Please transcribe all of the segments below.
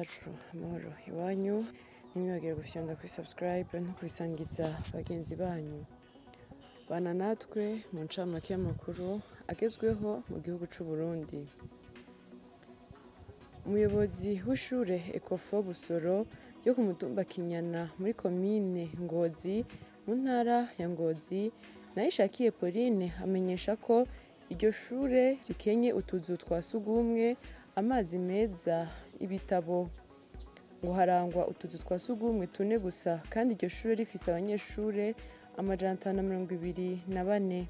Iwacu amahoro iwanyu, ntimwibagire gufyonda kuri subscribe no kubisangiza bagenzi banyu. Bana natwe mu ncamake y'amakuru agezweho mu gihugu c'u Burundi. Umuyobozi w'ishure Ecofo Busoro yo ku mutumba Kinyana muri komine Ngozi mu ntara ya Ngozi, Nayishakiye Pauline amenyesha ko iryo shure rikenye utuzu twa sugumwe, amazi meza, ibitabo. Ngo harangwa utuzu twa sugumwe tune gusa kandi iryo shure rifise abanyeshure 524.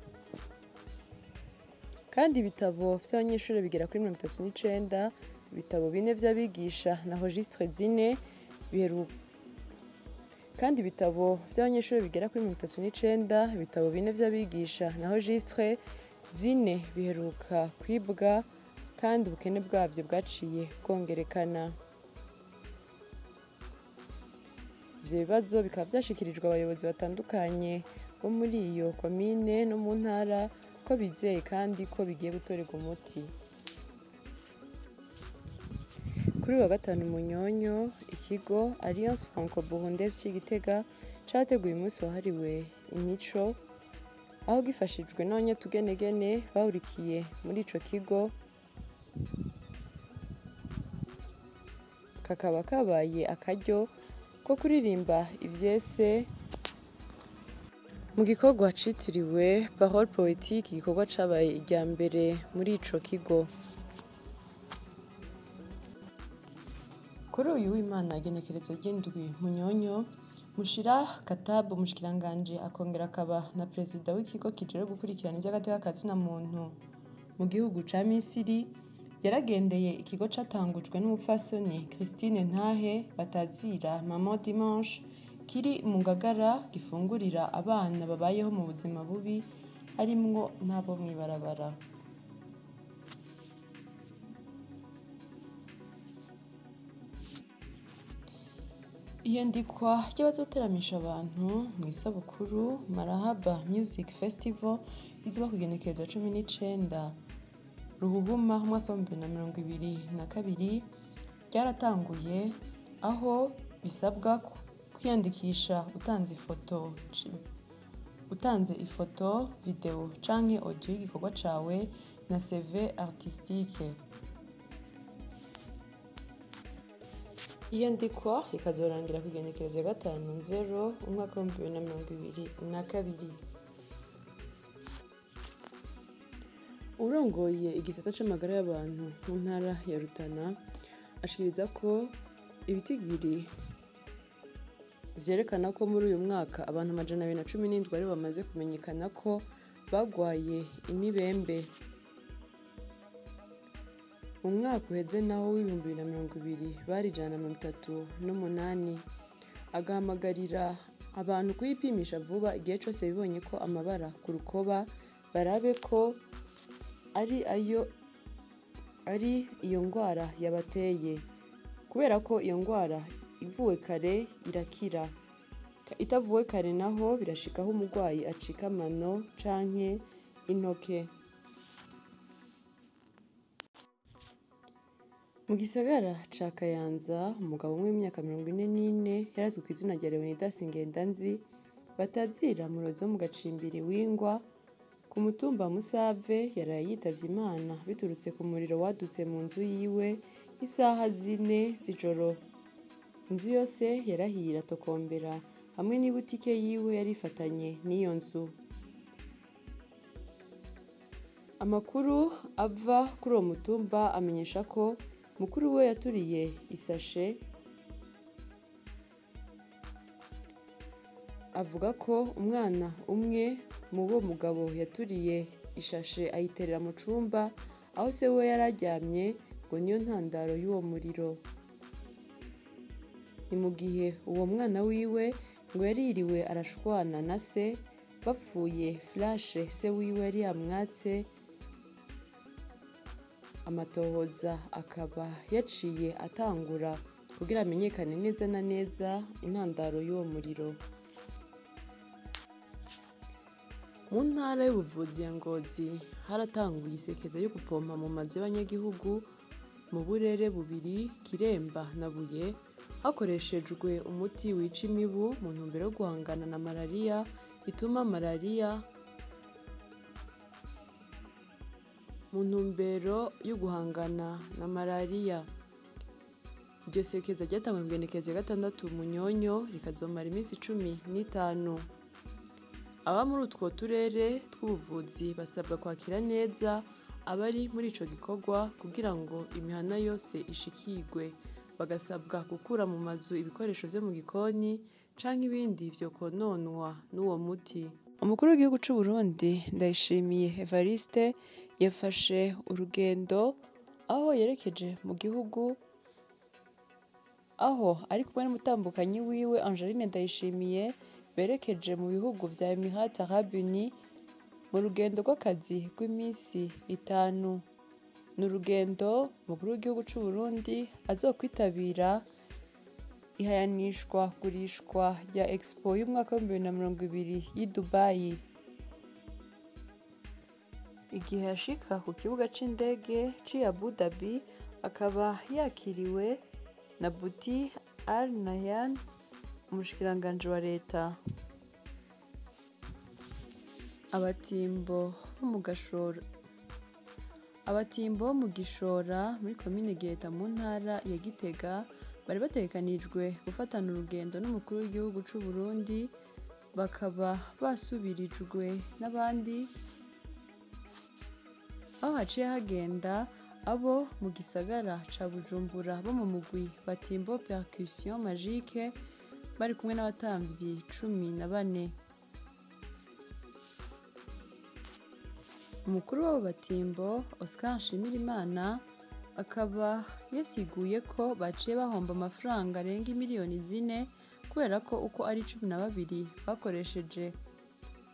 Kandi ibitabo vy'abanyeshure bigera kuri 39, ibitabo bine vy'abigisha na registre zine biheruka. Kandi ibitabo vy'abanyeshure bigera kuri 39, ibitabo bine vy'abigisha na registre zine biheruka kwibwa kandi ubukene bwavyo bwaciye bwongerekana. Ivyo bibazo bikaba vyashikirijwe abayobozi batandukanye bo muri iyo komine no mu ntara ko bizeye kandi ko bigiye gutorerwa umuti. Kuri uyu wa gatanu Munyonyo, ikigo Alliance Franco-Burundaise c'i Gitega carateguye umunsi wahariwe imico, aho gifashijwe n'abanyatugenegene bahurikiye muri ico kigo, kakaba kabaye akaryo ko kuririmba ivyese mu gikorwa citiriwe Parole Poétique, igikorwa cabaye irya mbere muri ico kigo. Kuri uyu w'Imana igenekerezo ry'indwi Munyonyo, Mushira Katabu umushikiranganji akongera akaba na perezida w'ikigo kijejwe gukurikirana ivy'agateka ka zina muntu mu gihugu ca Misiri, yaragendeye ikigo catangujwe n'umupfasoni Christine Ntahe batazira Maman Dimanche kiri mu Ngagara gifungurira abana babayeho mu buzima bubi harimwo n'abo mw'ibarabara. Iyandikwa ry'abazoteramisha abantu mw'isabukuru Marahaba Music Festival izoba kw'igenekerezo 19 Ruhuhuma umwaka w'2022 ryaratanguye, aho bisabwa kwiyandikisha utanze ifoto, video canke audio y'igikorwa cawe na CV artistique. Iyandikwa rikazorangira kw'igenekerezo rya 5 Nzero umwaka w'2022. Uwurongoye igisata c'amagara y'abantu mu ntara ya Rutana ashikiriza ko ibitigiri vyerekana ko muri uyu mwaka abantu 217 aribo bamaze kumenyekana ko bagwaye imibembe. Mu mwaka uheze naho w'2020 bari 138. Agahamagarira abantu kuyipimisha vuba igihe cose bibonye ko amabara ku rukoba, barabe ko ari iyo ngwara yabateye, kubera ko iyo ngwara ivuwe kare irakira, itavuwe kare naho birashika aho umurwayi acika amano canke intoke. Mu gisagara ca Kayanza, umugabo umwe w'imyaka 44 yarazwi kw'izina rya Leonidas Ngendanzi batazira Murozi wo mu Gacimbiri w'Ingwa ku mutumba Musave yaraye yitavye Imana biturutse ku muriro wadutse mu nzu yiwe isaha 4 z'ijoro. Inzu yose yarahiye iratokombera hamwe n'ibutike yiwe yari ifatanye n'iyo nzu. Amakuru ava kuri uwo mutumba amenyesha ko mukuru we yaturiye isashe, avuga ko umwana umwe mu bo mugabo yaturiye ishashe ayiterera mu cumba aho se we yari aryamye, ngo niyo ntandaro y'uwo muriro. Ni mu gihe uwo mwana wiwe ngo yaririwe arashwana na se bapfuye flashe se wiwe yari yamwatse, amatohoza akaba yaciye atangura kugira amenyekane neza na neza intandaro y'uwo muriro. Mu ntara y'ubuvuzi ya Ngozi haratanguye isekeza yo gupompa mu mazu y'abanyagihugu mu burere bubiri Kiremba na Buye hakoreshejwe umuti wica imibu mu ntumbero yo guhangana na malariya ituma malariya mu ntumbero yo guhangana na malariya. Iryo sekeza ryatanguye kw'igenekerezo rya 6 Munyonyo rikazomara iminsi 15. Aba muri utwo turere tw'ubuvuzi basabwa kwakira neza abari muri ico gikorwa kugira ngo imihana yose ishikirwe, bagasabwa gukura mu mazu ibikoresho vyo mu gikoni canke ibindi vyokononwa n'uwo muti. Umukuru w'igihugu c'u Burundi Ndayishimiye Evariste yafashe urugendo aho yerekeje mu gihugu aho ari kumwe n'umutambukanyi wiwe Angeline Ndayishimiye berekeje mu bihugu vya Emirats Arabes Unis mu rugendo rw'akazi rw'imisi 5. Ni urugendo umukuru w'igihugu c'u Burundi azokwitabira ihayanishwa gurishwa rya Expo y'umwaka w'2020 y'i Dubai. Igihe yashika ku kibuga c'indege c'i Abu Dhabi akaba yakiriwe na Buti Al Nahyan, umushikiranganji wa leta. Abatimbo bo mu Gishora muri komine Giheta mu ntara ya Gitega bari bategekanijwe gufatana urugendo n'umukuru w'igihugu c'u Burundi, bakaba basubirijwe n'abandi aho haciye hagenda abo mu gisagara ca Bujumbura bo mu mugwi Batimbo Percussion Magique bari kumwe n'abatamvyi 14. Umukuru w'abo batimbo Oscar Nshimirimana akaba yasiguye ko baciye bahomba amafaranga arenga miliyoni 4 kubera ko uko ari 12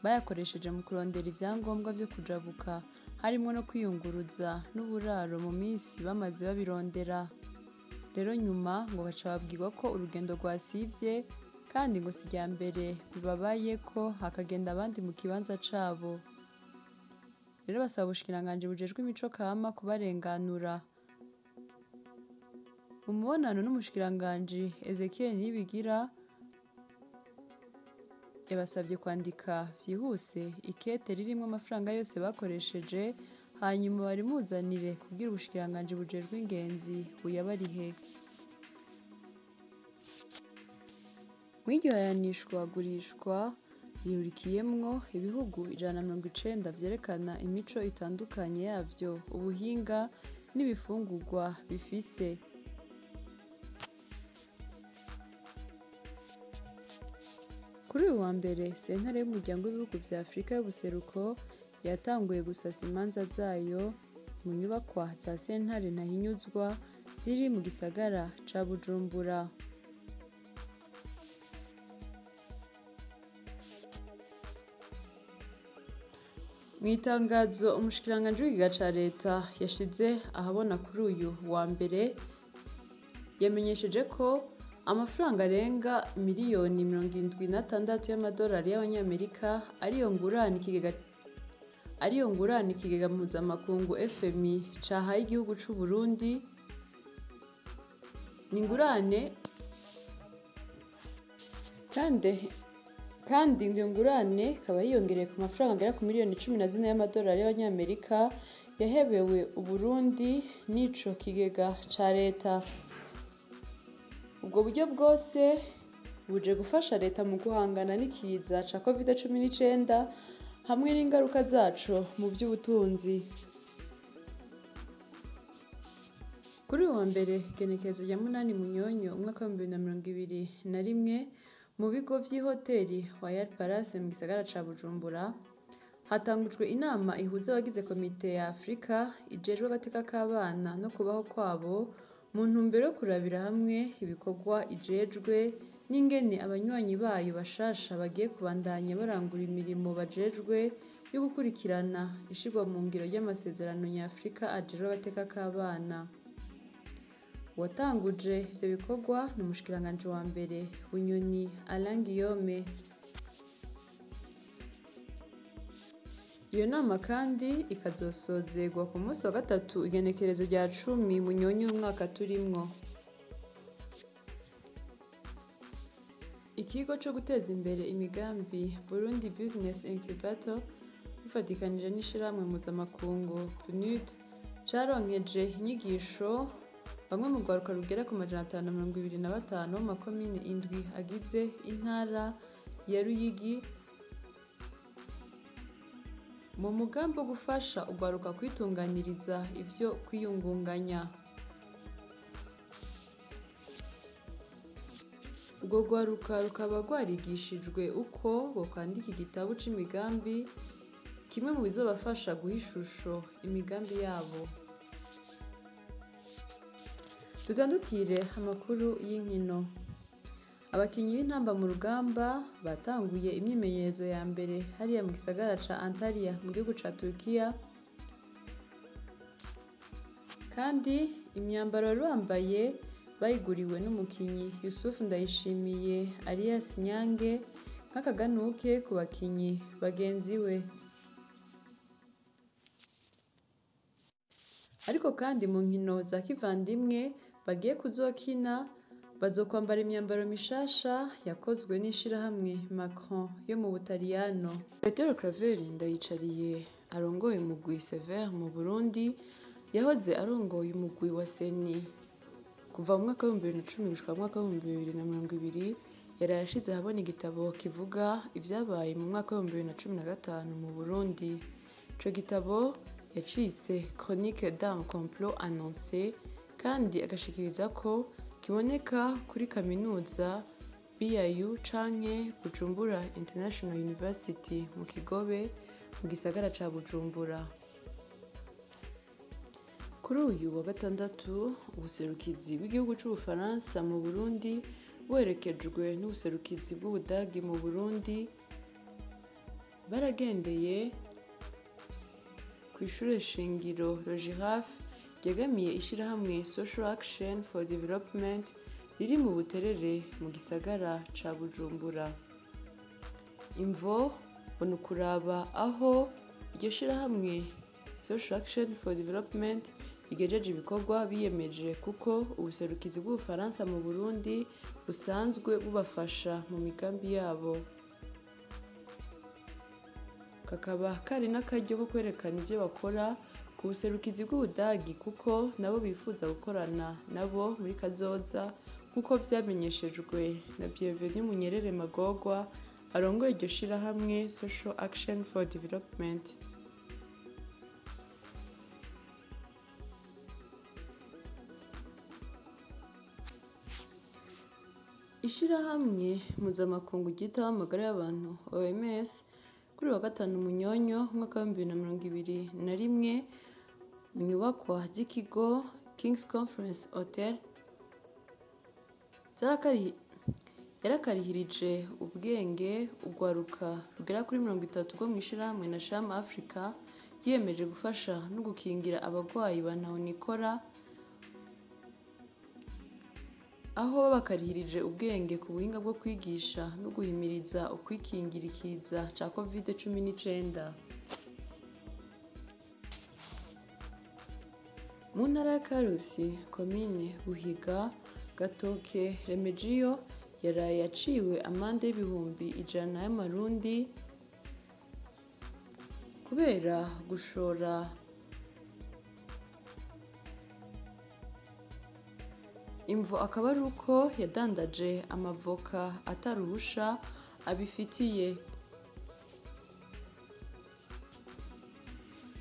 bayakoresheje mu kurondera ivyangombwa vyo kujabuka, harimwo no kwiyunguruza n'uburaro mu minsi bamaze babirondera. Rero nyuma ngo baca babwirwa ko urugendo rwasivye kandi ngo si irya mbere bibabayeko, hakagenda abandi mu kibanza cabo. Rero basaba ubushikiranganji bujejwe imico kama kubarenganura. Mu mubonano n'umushikiranganji Ezekiel Nibigira yabasavye kwandika vyihuse ikete ririmwo amafaranga yose bakoresheje, hanyuma barimuzanire kugira ubushikiranganji bujejwe ingenzi buyabarihe. Mw'iryo hayanishwa gurishwa rihurikiyemwo ibihugu 190 vyerekana imico itandukanye yavyo, ubuhinga n'ibifungurwa bifise. Kuri uyu wa mbere, sentare y'umuryango w'ibihugu vya Afrika y'ubuseruko yatanguye gusasa imanza zayo mu nyubakwa za sentare ntahinyuzwa ziri mu gisagara ca Bujumbura. Mw'itangazo umushikiranganji w'ikigega ca leta yashize ahabona kuri uyu wa mbere, yamenyesheje ko amafaranga arenga miliyoni 76 y'amadolari y'abanyamerika ariyo ngurane ikigega mpuzamakungu FMI cahaye igihugu c'u Burundi. Ni ingurane kandi iyo ngurane ikaba yiyongereye ku mafaranga agera ku miliyoni 14 y'amadolari y'abanyamerika yahebewe Uburundi n'ico kigega ca leta. Ubwo buryo bwose buje gufasha leta mu guhangana n'ikiza ca Covid-19 hamwe n'ingaruka zaco mu vy'ubutunzi. Kuri uyu wa mbere, igenekerezo rya 8 Munyonyo umwaka w'2021, mu bigo vy'ihoteli Royal Palace mu gisagara ca Bujumbura hatangujwe inama ihuza abagize komite ya Afrika ijejwe agateka k'abana no kubaho kwabo mu ntumbero yo kurabira hamwe ibikorwa ijejwe n'ingene abanywanyi bayo bashasha bagiye kubandanya barangura imirimo bajejwe yo gukurikirana ishirwa mu ngiro ry'amasezerano nyafrika ajejwe agateka k'abana. Uwatanguje ivyo bikorwa ni umushikiranganji wa mbere Bunyoni Alain Guillaume. Iyo nama kandi ikazosozegwa ku munsi wa gatatu igenekerezo rya 10 Munyonyo umwaka turimwo. Ikigo co guteza imbere imigambi Burundi Business Incubator bifatikanije n'ishirahamwe mpuzamakungu PNUD caronkeje inyigisho bamwe mu rwaruka rugera ku 525 bo mu makomine 7 agize intara ya Ruyigi mu mugambi wo gufasha urwaruka kwitunganiriza ivyo kwiyungunganya. Urwo rwaruka rukaba rwarigishijwe uko bokwandika igitabo c'imigambi, kimwe mu bizobafasha guha ishusho imigambi yabo. Dutandukire amakuru y'inkino. Abakinyi b'intamba mu rugamba batanguye imyimenyerezo ya mbere hariya mu gisagara ca Antalya mu gihugu ca Turkiya, kandi imyambaro bari bambaye bayiguriwe n'umukinyi Yusuf Ndayishimiye alias Nyange nk'akaganuke ku bakinyi bagenzi we. Ariko kandi mu nkino za kivandimwe bagiye kuzokina bazokwambara imyambaro mishasha yakozwe n'ishirahamwe Macron yo mu Butaliyano. Petero Claver Ndayicariye arongoye umugwi Sever mu Burundi, yahoze arongoye umugwi wa Seni kuva mu mwaka w'ibihumbi 2010 gushika mu mwaka w'ibihumbi 2020, yaraye ashize ahabona igitabo kivuga ivyabaye mu mwaka w'ibihumbi 2015 mu Burundi. Ico gitabo yacise Chronique d'un complot annoncé, kandi agashikiriza ko kiboneka kuri kaminuza BIU canke Bujumbura International University mu Kigobe mu gisagara ca Bujumbura. Kuri uyu wa gatandatu, ubuserukizi bw'igihugu c'Ubufaransa mu Burundi buherekejwe n'ubuserukizi bw'Ubudagi mu Burundi baragendeye kw'ishure shingiro Le Giraffe ryegamiye ishirahamwe Social Action for Development riri mu Buterere mu gisagara ca Bujumbura. Imvo ngo ni ukuraba aho iryo shirahamwe Social Action for Development rigejeje ibikorwa biyemeje, kuko ubuserukizi bw'Ubufaransa mu Burundi busanzwe bubafasha mu migambi yabo. Kakaba kari n'akaryo ko kwerekana ivyo bakora ku buserukizi bw'Ubudagi, kuko nabo bifuza gukorana nabo muri kazoza, nk'uko vyamenyeshejwe na Bienvenue Munyerere Magorwa arongoye iryo shirahamwe Social Action for Development. Ishirahamwe mpuzamakungu ryitaho amagara y'abantu OMS kuri uyu wa gatanu Munyonyo umwaka w'ibihumbi 2021 mu nyubakwa z'ikigo King's Conference Hotel yarakarihirije ubwenge urwaruka rugera kuri 30 rwo mw'ishirahamwe na Sham Africa ryiyemeje gufasha no gukingira abagwayi ba ntahonikora, aho babakarihirije ubwenge ku buhinga bwo kwigisha no guhimiriza ukwikingira ikiza ca Covid-19. Mu ntara ya Karusi, komine Buhiga, Gatoke Remegiyo yaraye aciwe amande y'ibihumbi 100 y'amarundi kubera gushora imvo akaba ari uko yadandaje amavoka ataruhusha abifitiye.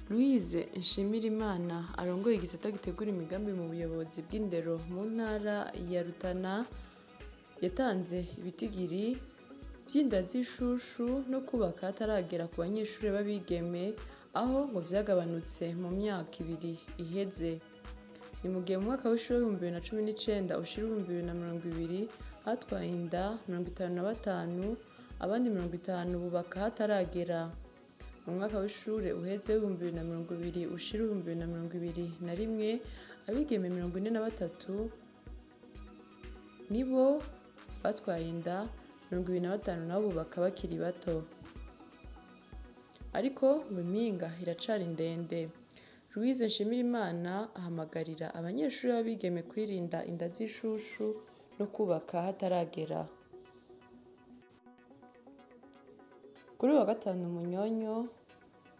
Louise Nshimirimana arongoye igisata gitegura imigambi mu buyobozi bw'indero mu ntara ya Rutana yatanze ibitigiri vy'inda z'ishushu no kubaka hataragera ku banyeshure b'abigeme, aho ngo vyagabanutse mu myaka ibiri iheze. Ni mu gihe mu mwaka w'ishure w'ibihumbi 2019 ushira 2020 hatwaye inda 55, abandi 50 bubaka hataragera. Mu mwaka w'ishure uheze w'ibihumbi 2020 ushira 2021 abigeme 43 nibo batwaye inda, 25 nabo bubaka bakiri bato. Ariko ngo impinga iracari ndende. Louise Nshimirimana ahamagarira abanyeshuri b'abigeme kwirinda inda z'ishushu no kubaka hataragera. Kuri uyu wa gatanu Munyonyo,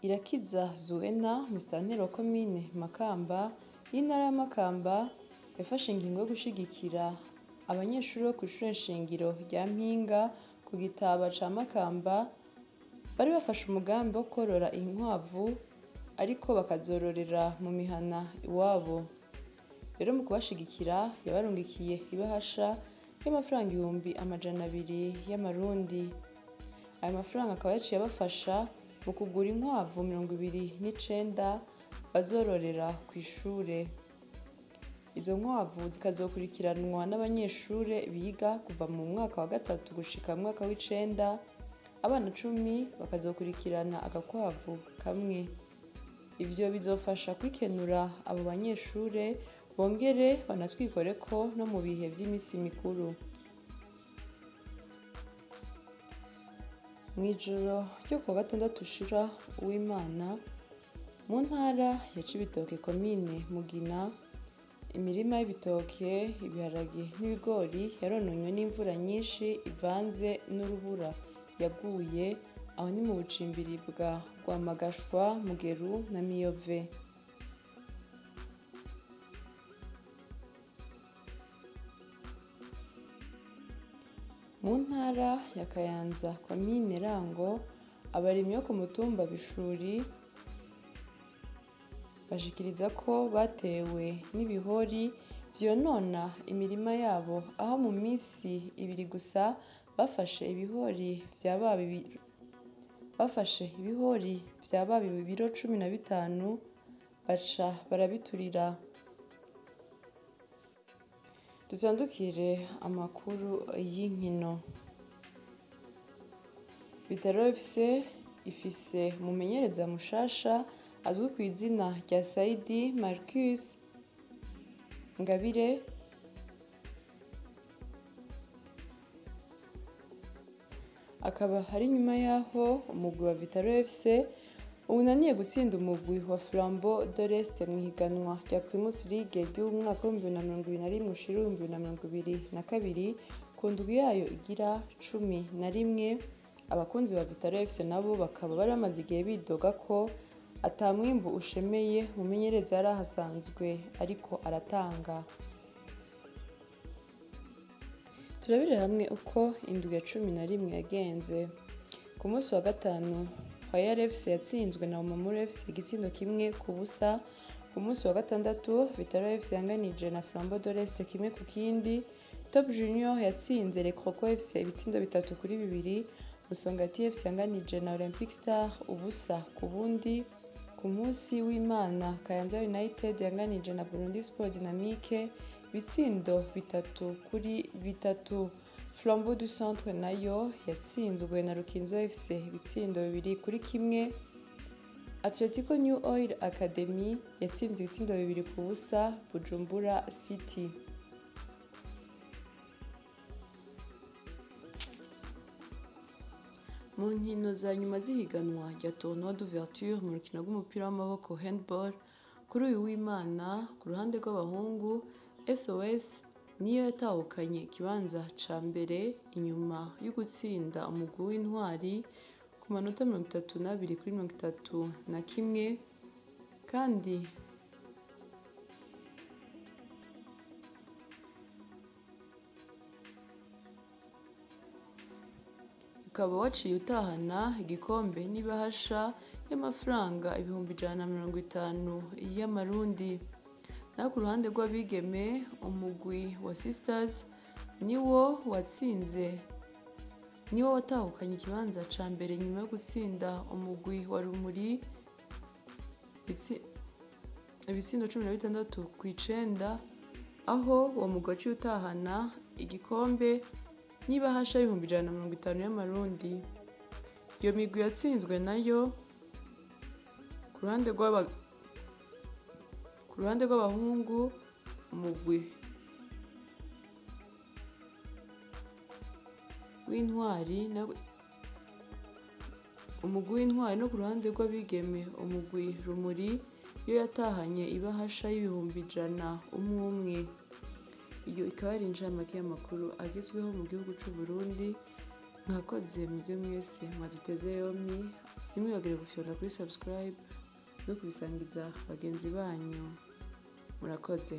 Irakiza Zuena, musitanteri wa komine Makamba y'intara ya Makamba, yafashe ingingo yo gushigikira abanyeshuri bo kw'ishure nshingiro rya Mpinga ku Gitaba ca Makamba, bari bafashe umugambi wo korora inkwavu ariko bakazororera mu mihana iwabo. Rero mu kubashigikira yabarungikiye ibahasha y'amafaranga 200,000 y'amarundi. Ayo mafaranga akaba yaciye abafasha mu kugura inkwavu 29 bazororera kw'ishure. Izo nkwavu zikazokurikiranwa n'abanyeshure biga kuva mu mwaka wa gatatu gushika mu mwaka w'icenda, abana 10 bakazokurikirana agakwavu kamwe. Ivyo bizofasha kwikenura abo banyeshure bongere banatwikoreko no mu bihe vy'imisi mikuru. Mw'ijoro ryo kuwa gatandatu ushira Uwimana, mu ntara ya Cibitoke komine Mugina, imirima y'ibitoke, ibiharage n'ibigori yarononywe n'imvura nyinshi ivanze n'urubura yaguye, aho ni mu bucimbiri bwa Rwamagashwa, Mugeru na Miyove. Mu ntara ya Kayanza komine Rango, abarimyi bo ku mutumba Bishuri bashikiriza ko batewe n'ibihori vyonona imirima yabo, aho mu misi ibiri gusa bafashe ibihori vyababa ibiro 15 baca barabiturira. Dutandukire amakuru y'inkino. Vitaro FC ifise umumenyereza mushasha azwi kw'izina rya Saidi Marcus Ngabire, akaba ari nyuma yaho umugwi wa Vitaro FC unaniye gutsinda umugwi wa Flambeau de l'Est mw'ihiganwa rya Primus League ry'umwaka w'2021 ushira 2022 ku ndwi yayo igira 11. Abakunzi ba Vitaro FC nabo bakaba bari bamaze igihe bidoga ko ata mwimbu ushemeye umumenyereza yari ahasanzwe ariko aratanga. Turabire hamwe uko indwi ya 11 yagenze. Ku munsi wa gatanu Royal FC yatsinzwe na Umamuro FC igitsindo 1-0. Ku munsi wa gatandatu Vitaro FC yanganije na Flambeau de l'Est 1-1. Top Junior yatsinze Le Croco FC ibitsindo 3-2. Musongati FC yanganije na Olympic Star 0-0. Ku munsi w'Imana Kayanza United yanganije na Burundi Sport Dynamique ibitsindo 3-3. Flambeau du Centre nayo yatsinzwe na Rukinzo FC ibitsindo 2-1. Atletico New Oil Academy yatsinze ibitsindo 2-0 Bujumbura City. Mu nkino za nyuma z'ihiganwa rya Tournoi d'ouverture mu rukino rw'umupira w'amaboko handball, kuri uyu w'Imana ku ruhande rw'abahungu SOS niyo yatahukanye ikibanza ca mbere inyuma yo gutsinda umugwi w'Intwari ku manota 32-31, kandi ukaba waciye utahana igikombe n'ibahasha y'amafaranga 150,000 y'amarundi. Naho ku ruhande rw'abigeme umugwi wa Sisters niwo watsinze niwo watahukanye ikibanza ca mbere nyuma yo gutsinda umugwi wa Rumuri ibitsindo 16-9, aho uwo mugwi waciye utahana igikombe n'ibahasha 150,000 y'amarundi. Iyo migwi yatsinzwe nayo ku ruhande rw'abahungu umugwi w'Intwari Umugwi w'intwari, no ku ruhande rw'abigeme umugwi Rumuri yo yatahanye ibahasha y'ibihumbi 100 umwe umwe. Iyo ikaba ari incamake y'amakuru agezweho mu gihugu c'u Burundi. Mwakoze mwebwe mwese mwaduteze yompi, ntimwibagire gufyonda kuri subscribe no kubisangiza bagenzi banyu. Murakoze.